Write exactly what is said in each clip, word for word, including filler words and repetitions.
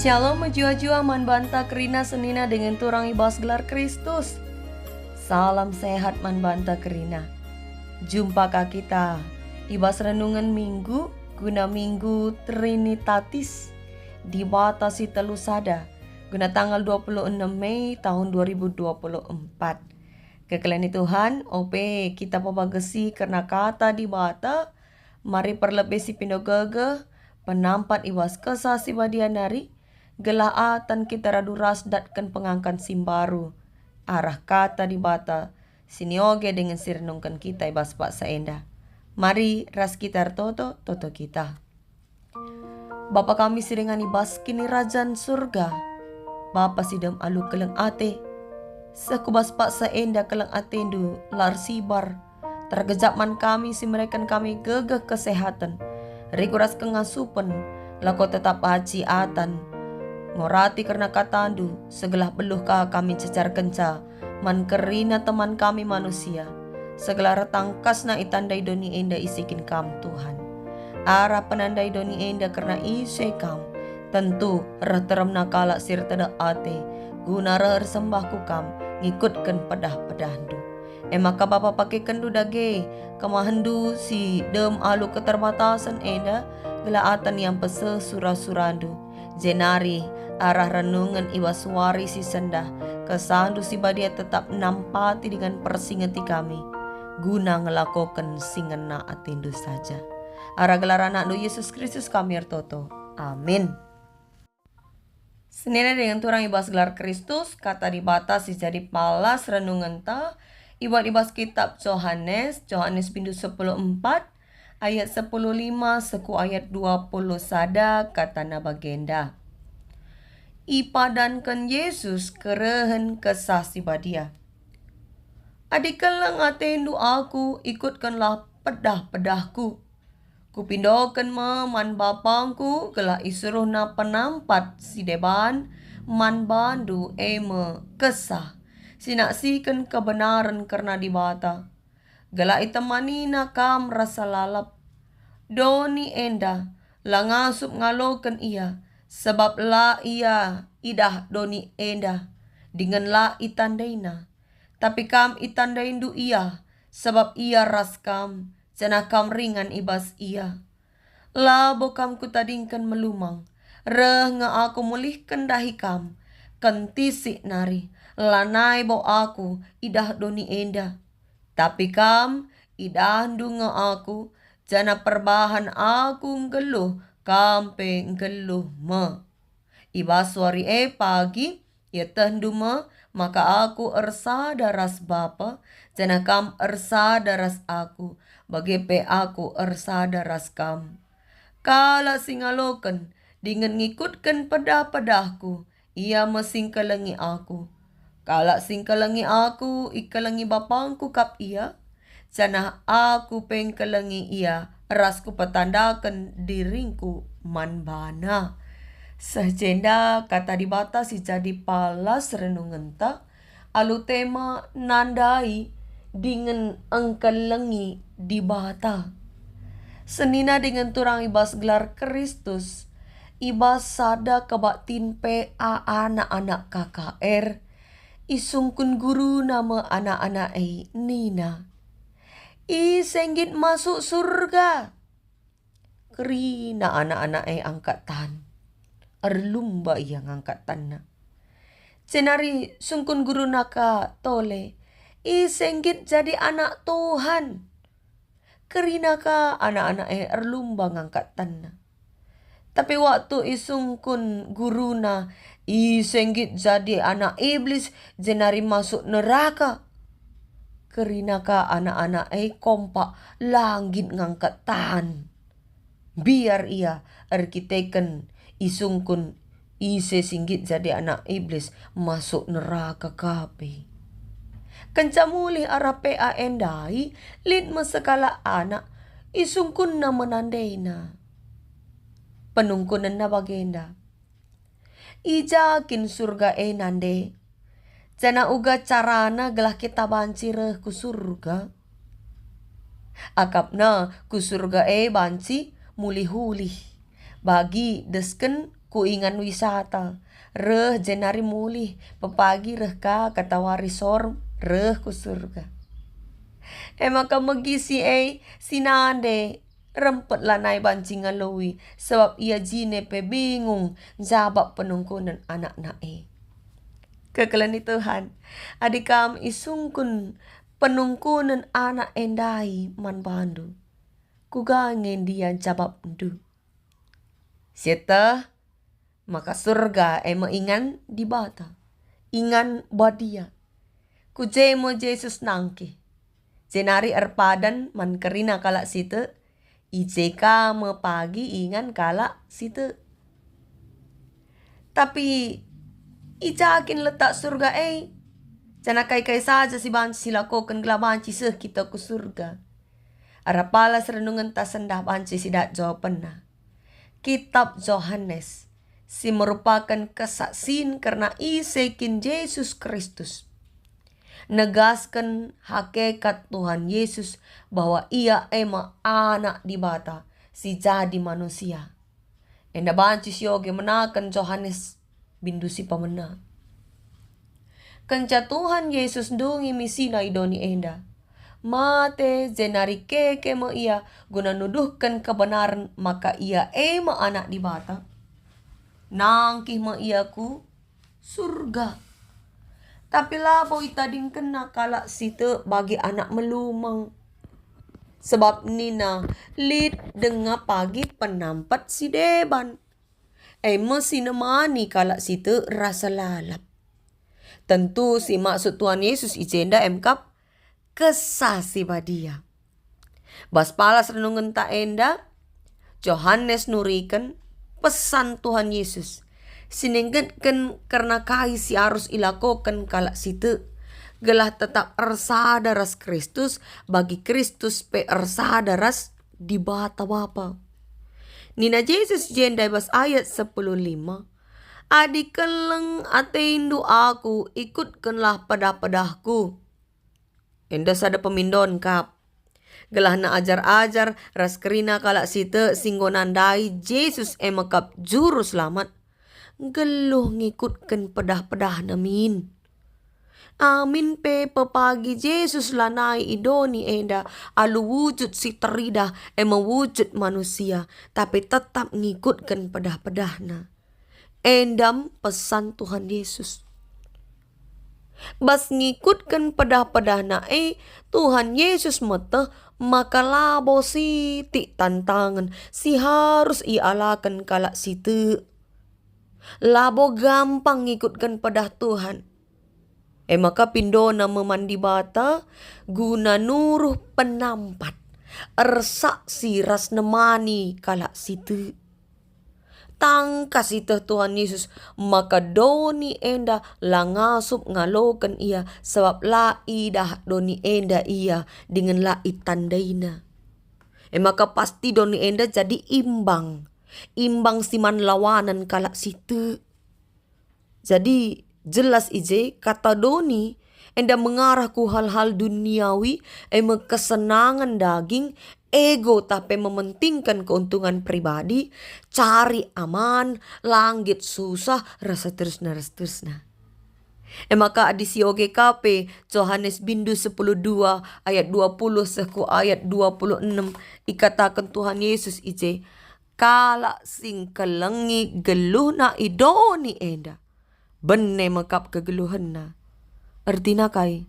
Shalom mejuah-juah man banta kerina senina dingen turang i bas gelar Kristus. Salam sehat man banta kerina. Jumpa ka kita i bas renungen Minggu guna Minggu Trinitatis, Dibata si telu sada, guna tanggal dua puluh enam Mei tahun dua ribu dua puluh empat. Kekelengen Tuhan, ope kita pebagesi kerna Kata Dibata, mari perlebe si pindo gegeh, penampat i bas Kesah Si Badia nari, gelah atan kita radu ras datken pengangkan si mbaru arah Kata Dibata si nioge dingen si renungken kita i bas paksa enda. Mari ras kita ertoto, toto kita. Bapa kami si ringan i bas Kinirajan Surga, Bapa si dem alu keleng ate, seh ku bas paksa enda keleng atendu la ersibar. Tergejap man kami si mereken kami gegeh kesehaten, rikut ras kengasupen, lako tetap aci atan, ngorati kerna katandu, segelah beluh ka kami ncecarkenca man kerina teman kami manusia, segelah retangkasna itandai doni enda isikin Kam, Tuhan. Arah penandai doni enda kerna ise Kam, tentu reh teremna kalak si ertedeh ate, guna reh ersembah ku Kam, ngikutken pedah-pedahndu. E maka Bapa, pakekenndu dage kemahendu si dem alu keterbatasen enda, gelah atan ia mpeseh sura-surandu. Jenari arah renungen i bas wari si sendah, Kesahndu si Badia tetap nampati dingen persingeti kami, guna ngelakoken si ngena atendu saja. Arah gelar AnakNdu Yesus Kristus kami ertoto. Amin. Senina dingen turang i bas gelar Kristus, Kata Dibata si jadi palas renungenta ibuat i bas kitab Johanes, Johanes bindu sepuluh empat, ayat sepuluh lima seh ku ayat dua puluh sada, katana bagenda, "Ipadanken Yesus kerehen Kesah Si Badia. Adi keleng atendu Aku, ikutkenlah pedah-pedahKu. Kupindoken me man BapangKu gelah isuruhNa Penampat si deban man bandu, e me Kesah, si naksiken kebenaren kerna Dibata, gelah itemaniNa kam rasa lalap. Doni enda la ngasup ngaloken Ia, sabap la Ia idah doni enda, dingen la itandaina. Tapi kam itandaindu Ia, sabap Ia ras kam, janah kam ringan i bas Ia. Labo kam Kutadingken melumang, reh nge Aku mulihken dahi kam. Kentisik nari, lanai bo Aku idah doni enda. Tapi kam, idahndu nge Aku, janah perbahan Aku nggeluh, kam pe nggeluh me." I bas wari e pagi, ietehndu me maka Aku ersada ras Bapa, janah kam ersada ras Aku, bage pe Aku ersada ras kam. Kalak si ngaloken dingen ngikutken pedah-pedahKu, ia me si ngkelengi Aku. Kalak si ngkelengi Aku, ikelengi BapangKu kap ia, janah Aku pe ngkelengi ia ras Kupetandaken diringKu man bana. Seh jenda Kata Dibata si jadi palas renungenta alu tema nandai dingen engkelengi Dibata. Senina dingen turang i bas gelar Kristus, i bas sada kebaktin P A anak-anak K K R, isungkun guruna me anak-anak e nina, "Ise nggit masuk Surga?" Kerina anak-anak e angkat tan. Erlumba ia ngangkat tanna. Jenari sungkun guruna ka tole, "Ise nggit jadi anak Tuhan?" Kerina ka anak-anak e erlumba ngangkat tanna. Tapi waktu isungkun guruna, "Ise nggit jadi anak Iblis jenari masuk neraka?" Kerina ka anak-anak e kompak la nggit ngangkat tan. Mbiar ia erkiteken isungkun, ise si nggit jadi anak Iblis masuk neraka ka pe. Kenca mulih arah P A e ndai, lit me sekalak anak, isungkunna me nandaina. Penungkunenna bagenda, "I ja kin Surga e nande? Janah uga carana gelah kita banci reh ku Surga?" Akapna ku Surga e banci mulih-ulih, bagi desken ku ingan wisata, reh jenari mulih, pepagi reh ka katawari sor reh ku Surga. E maka megi si e, si nande, rempet lanai banci ngaloi, sabap ia jine pe bingung njabap penungkunen anakna e. Kekelen ni Tuhan, adi kam isungkun penungkunen anak e ndai man bandu, kuga nge ndia njabapndu? Sieteh maka Surga e me ingan Dibata, ingan badia. Ku je me Jesus nangkih, jenari erpadan man kerina kalak si tek, i je ka me pagi ingan kalak si tek. Tapi i ja kin letak Surga e? Janah kai-kai saja si banci silakoken gelah banci seh kita ku Surga? Arah palas renungenta sendah banci sidat jawapenna. Kitap Johanes, si merupaken kesaksin kerna ise kin Jesus Kristus, negasken hakikat Tuhan Yesus bahwa Ia e me Anak Dibata si jadi manusia. Enda banci sioge menaken Johanes bindu si pemena. Kenca Tuhan Yesus ndungi misina i doni enda, mate jenari keke me Ia guna nuduhken kebenaren maka Ia e me Anak Dibata. Nangkih me Ia ku Surga. Tapi labo itadingkenna kalak si tek bagi anak melumeng, sebab nina lit denga pagi penampat si deban, e me si nemani kalak si tek rasa lalap. Tentu si maksud Tuhan Yesus i jenda emkap Kesah Si Badia. Bas palas renungenta enda, Johanes nuriken pesan Tuhan Yesus, si nenggetken kerna kai si arus ilakoken kalak si tek, gelah tetap ersada ras Kristus, bagi Kristus pe ersada ras Dibata Bapa. Nina Jesus jenda i bas ayat sepuluh lima, "Adi keleng atendu Aku, ikutkenlah pedah-pedahKu." Enda sada pemindon kap. Gelahna ajar-ajar ras kerina kalak si tek si enggo nandai Jesus e me kap Juru Selamat, nggeluh ngikutken pedah-pedahNa min. Amin pe pepagi Jesus lanai i doni enda alu wujud si teridah, e me wujud manusia, tapi tetap ngikutken pedah-pedahNa. Endam pesan Tuhan Yesus. Bas ngikutken pedah-pedahNa e, Tuhan Yesus meteh maka labo sitik tantangen si harus ialaken kalak si tek. Labo gampang ngikutken pedah Tuhan. E maka pindona me man Dibata guna nuruh penampat, ersaksi ras nemani kalak si tek. Tangkas iteh Tuhan Yesus maka doni enda la ngasup ngaloken Ia, sabap la idah doni enda Ia dingen la itandaina. E maka pasti doni enda jadi imbang, imbang si man lawanen kalak si tek. Jadi, jelas i je kata doni enda mengarah ku hal-hal duniawi, e me kesenangen daging, ego, tah pe mementingken keuntungan pribadi, cari aman, la nggit susah, ras seterusna, ras seterusna. E maka adi sioge ka pe Johanes bindu sepuluh dua ayat dua puluh seh ku ayat dua puluh enem, ikataken Tuhan Yesus i je, kalak si ngkelengi geluhna i doni enda, bene me kap kegeluhenna. Ertina kai?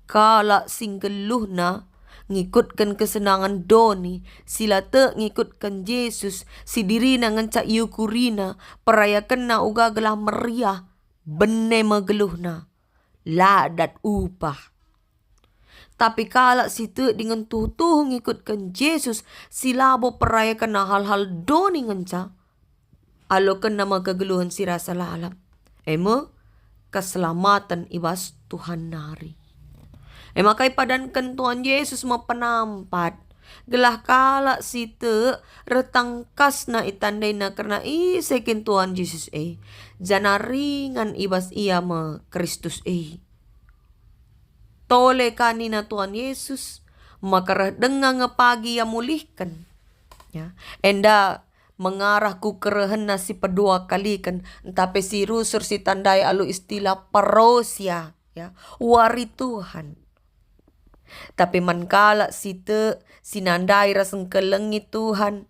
Kalak si nggeluhna ngikutken kesenangen doni, si la tek ngikutken Jesus, si dirina ngenca iukurina, perayakenna uga gelah meriah, bene me geluhna, la dat upah. Tapi kalak si tek dingen tuhu-tuhu ngikutken Jesus, si labo perayakenna hal-hal doni ngenca, alokenna me kegeluhen si rasa lalap, e me keselamaten i bas Tuhan nari. E maka ipadanken Tuhan Jesus me penampat, gelah kalak si tek reh tangkasna itandaina kerna ise kin Tuhan Jesus e, janah ringan i bas ia me Kristus e. Tole ka nina Tuhan Yesus, maka reh denga nge pagi Ia mulihken. Ya, enda mengarah ku kerehenna si pedua kaliken, ntah pe si rusur si tandai alu istilah parousia, ya, wari Tuhan. Tapi man kalak si tek, si nandai ras engkelengi Tuhan,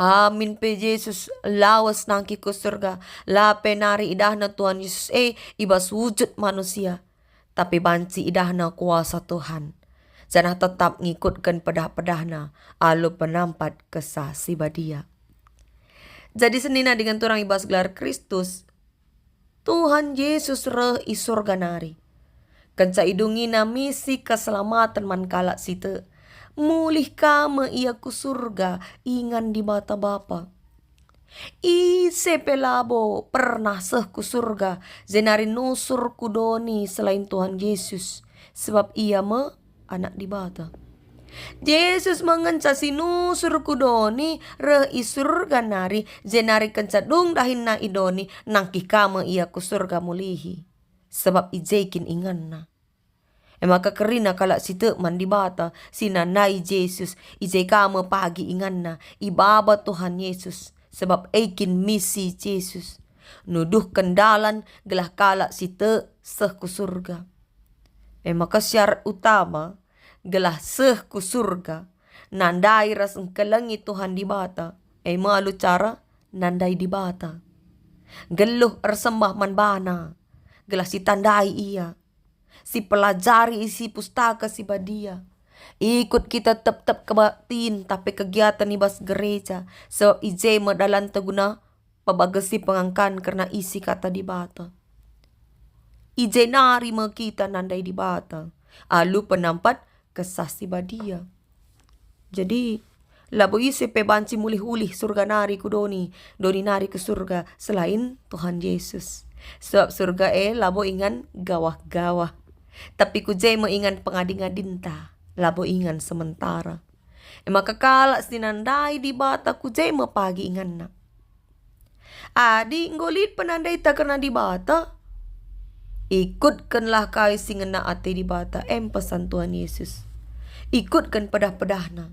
amin pe Jesus lawes nangkih ku Surga, la pe nari idahna Tuhan Jesus e i bas wujud manusia, tapi banci idahna kuasa Tuhan, janah tetap ngikutken pedah-pedahNa alu penampat Kesah Si Badia. Jadi senina dingen turang i bas gelar Kristus, Tuhan Jesus reh i Surga nari. Kenca idungina misi keselamaten man kalak si tek, mulih ka me Ia ku Surga ingan Dibata Bapa. Ise pe labo pernah seh ku Surga, jenari nusur ku doni selain Tuhan Jesus, sebab Ia me Anak Dibata. Jesus me ngenca si nusur ku doni reh i Surga nari, jenari kenca dung dahinna i doni, nangkih ka me Ia ku Surga mulihi, sebab i je kin inganNa. E maka kerina kalak si tek man Dibata, si nandai Jesus, i je ka me pagi inganna, ibaba Tuhan Jesus, sebab e kin misi Jesus, nuduhken dalan gelah kalak si tek seh ku Surga. E maka syarat utama gelah seh ku Surga, nandai ras engkelengi Tuhan Dibata, e me alu cara nandai Dibata. Nggeluh ersembah man baNa, gelah sitandai Ia, sipelajari isi Pustaka Si Badia, ikut kita tep-tep kebaktin ntah pe kegiatan i bas gereja, sebab i je me dalanta guna pebagesi pengangkan kerna isi Kata Dibata. I je nari me kita nandai Dibata alu penampat Kesah Si Badia. Jadi, labo ise pe banci mulih-ulih Surga nari ku doni, doni nari ku Surga selain Tuhan Jesus. Sebab Surga e labo ingan gawah-gawah, tapi ku je me ingan pengadi-ngadinta, labo ingan sementara. E maka kalak si nandai Dibata ku je me pagi inganna. Adi enggo lit penandaita kerna Dibata, ikutkenlah kai si ngena ate Dibata, em pesan Tuhan Yesus. Ikutken pedah-pedahNa.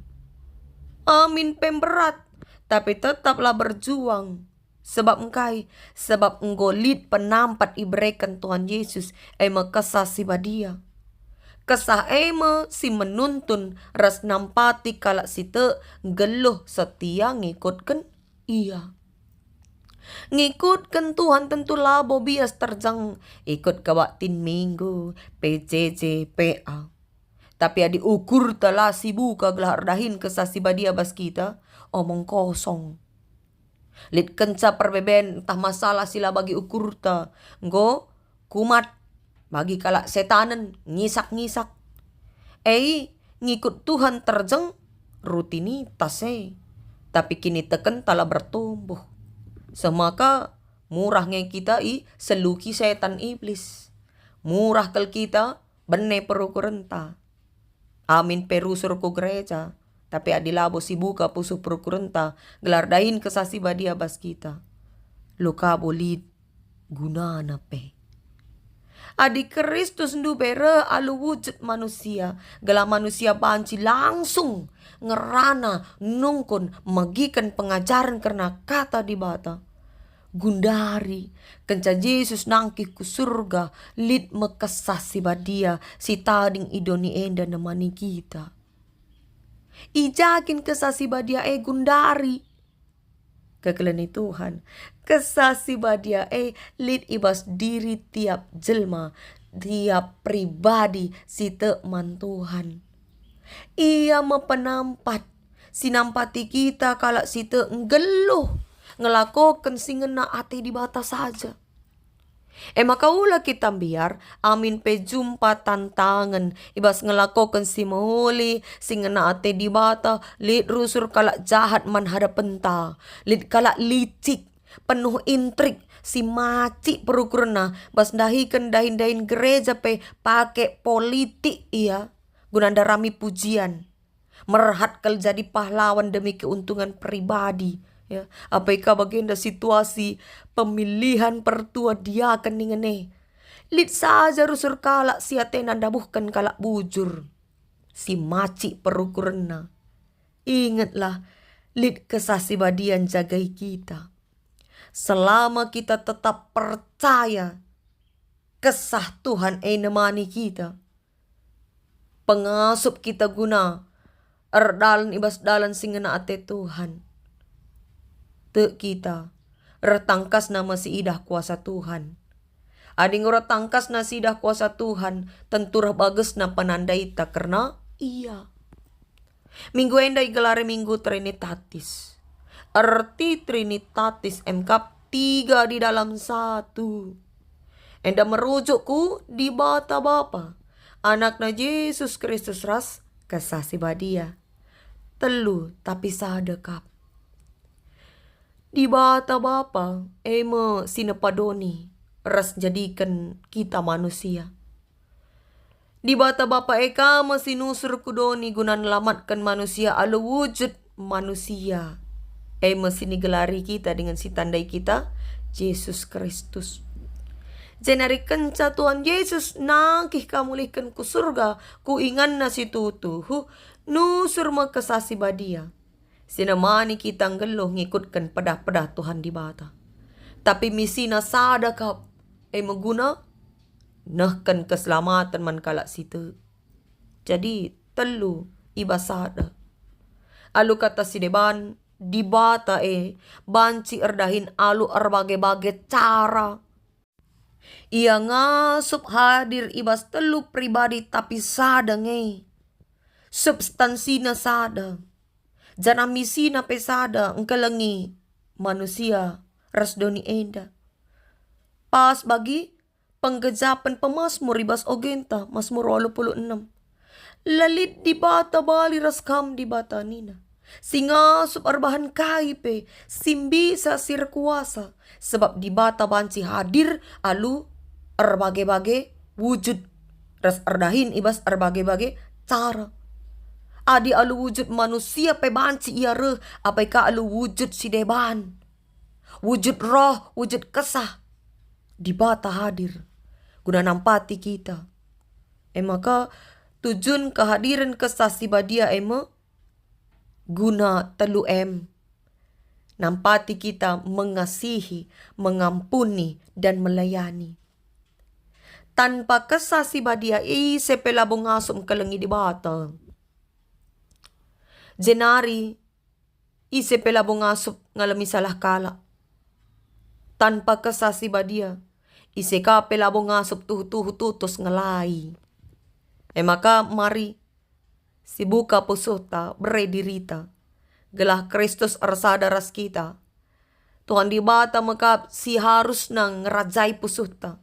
Amin pe mberat, tapi tetaplah berjuang. Sebab engkai? Sebab enggo lit penampat ibereken Tuhan Yesus, e me Kesah Si Badia. Kesah e me si menuntun ras nampati kalak si tek nggeluh setia ngikutken Ia. Ngikutken Tuhan tentu labo bias terjeng ikut kebaktin Minggu, P J J, P A. Tapi adi ukurta la sibuka gelah erdahin Kesah Si Badia bas kita, omong kosong. Lit kenca perbeben ntah masalah si la bagi ukurta, enggo kumat, bagi kalak setanen, ngisak-ngisak. E, ngikut Tuhan terjeng rutinitas e, tapi kinitekenta la bertumbuh. Semaka murah nge kita iseluki setan iblis. Murah kal kita bene perukurenta. Amin pe rusur ku gereja, tapi adi labo sibuka pusuh perukurenta gelah erdahin Kesah Si Badia bas kita, la kabo lit gunana pe. Adi Kristus ndube reh alu wujud manusia, gelah manusia banci langsung ngerana, nungkun, megiken pengajaren kerna Kata Dibata, gundari, kenca Jesus nangkih ku Surga, lit me Kesah Si Badia si tading i doni enda nemani kita. I ja kin Kesah Si Badia e gundari? Kekelen ni Tuhan, Kesah Si Badia e lit i bas diri tiap jelma, tiap pribadi si tek man Tuhan. Ia me penampat si nampati kita kalak si tek nggeluh ngelakoken si ngena ate Dibata saja. E maka ula kita mbiar, amin pe jumpa tantangen i bas ngelakoken si mehuli, si ngena ate Dibata, lit rusur kalak jahat man hadapenta, lit kalak licik, penuh intrik, si macik perukurna, bas ndahiken dahin-dahin gereja pe pake politik ia guna ndarami pujian. Merhat kal jadi pahlawan demi keuntungan pribadi, ya. Apai ka bagenda situasi pemilihan pertua diaken ningen e? Lit saja rusur kalak si atena ndabuhken kalak bujur, si macik perukurenna. Ingetlah, Lit Kesah Si Badia njagai kita. Selama kita tetap percaya Kesah Tuhan e nemani kita, pengasup kita guna erdalan i bas dalan si ngena ate Tuhan. Tek kita, reh tangkasna me siidah kuasa Tuhan. Adi enggo reh tangkasna siidah kuasa Tuhan, tentu reh bagesna penandaita kerna Ia. Minggu enda igelari Minggu Trinitatis. Erti Trinitatis e me kap tiga di dalam satu. Enda merujuk ku Dibata Bapa, AnakNa Jesus Kristus ras Kesah Si Badia. Telu tapi sada kap. Dibata Bapa e me si nepa doni ras njadiken kita manusia. Dibata Bapa e ka me si nusur ku doni guna nelamatken manusia alu wujud manusia. E me si nigelari kita dingen si tandai kita, Jesus Kristus. Jenari kenca Tuhan Jesus nangkih ka mulihken ku Surga, ku inganNa si tuhu, nusur me Kesah Si Badia si nemani kita nggeluh ngikutken pedah-pedah Tuhan Dibata. Tapi misina sada kap, e me guna nehken keselamaten man kalak si tek. Jadi, telu i bas sada. Alu kata si deban, Dibata e banci erdahin alu erbage-bage cara. Ia ngasup hadir i bas telu pribadi tapi sada nge. Substansina sada, janah misina pe sada engkelengi manusia ras doni enda. Pas bagi penggejapen pemasmur i bas ogenta, Masmur walu puluh enem. La lit Dibata bali ras Kam Dibata nina, si ngasup erbahan kai pe, si mbisa, si erkuasa, sebab Dibata banci hadir alu erbage-bage wujud ras erdahin i bas erbage-bage cara. Adi alu wujud manusia pe banci Ia reh, apai ka alu wujud si deban, wujud Roh, wujud Kesah, Dibata hadir guna nampati kita. E maka, tujun kehadiren Kesah Si Badia e me guna telu M. Nampati kita mengasihi, mengampuni, dan melayani. Tanpa Kesah Si Badia, ise pe labo ngasup engkelengi Dibata. Jenari, ise pe labo ngasup ngalemi salah kalak. Tanpa Kesah Si Badia, ise ka pe labo ngasup tuhu-tuhu tutus ngelai. E maka mari sibuka pusuhta, bere dirita, gelah Kristus ersada ras kita. Tuhan Dibata me kap si harusna ngerajai pusuhta.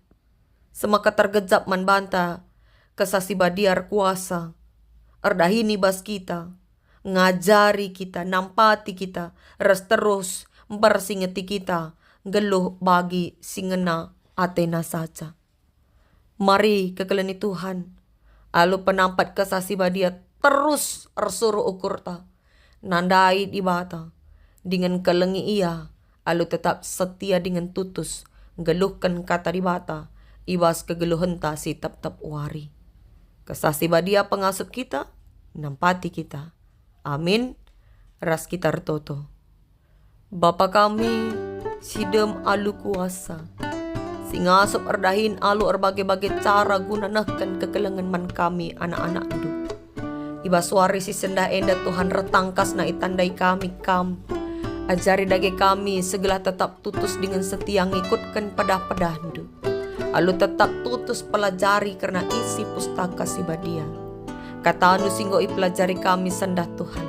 Semaka tergejap man banta Kesah Si Badia erkuasa, erdahin i bas kita, ngajari kita, nampati kita, ras terus mpersingeti kita nggeluh bagi si ngena atena saja. Mari kekelengi Tuhan, alu penampat Kesah Si Badia terus ersuruh ukurta, nandai Dibata, dingen kelengi Ia, alu tetap setia dingen tutus nggeluhken Kata Dibata i bas kegeluhenta si tep-tep wari. Kesah Si Badia pengasup kita, nampati kita. Amin. Ras kita ertoto. Bapa kami, si dem alu kuasa, si ngasup erdahin alu erbage-bage cara guna nehken kekelengen man kami, anak-anakNdu. I bas wari si sendah enda, Tuhan, reh tangkasna itandai kami Kam. Ajari dage kami segelah tetap tutus dingen setia ngikutken pedah-pedahNdu. Alu tetap tutus pelajari kerna isi Pustaka Si Badia. KataNdu si enggo ipelajari kami sendah, Tuhan,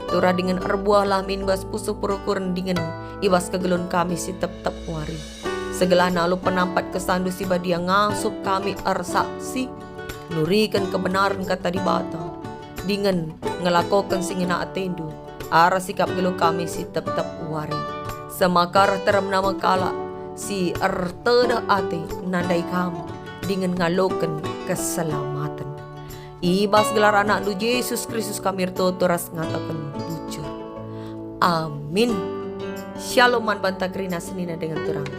turah dingen erbuahlah min bas pusuh perukuren dingen i bas kegeluhen kami si tep-tep wari. Segelahna alu penampat KesahNdu Si Badia ngasup kami ersaksi, nuriken kebenaren Kata Dibata, dingen ngelakoken si ngena ateNdu, arah sikap geluh kami si tep-tep wari. Semaka reh teremna me kalak si ertedeh ate nandai Kam dingen ngaloken keselamaten. I bas gelar AnakNdu Jesus Kristus kami ertoto ras ngataken bujur. Amin. Shalom man banta kerina senina dengan turang.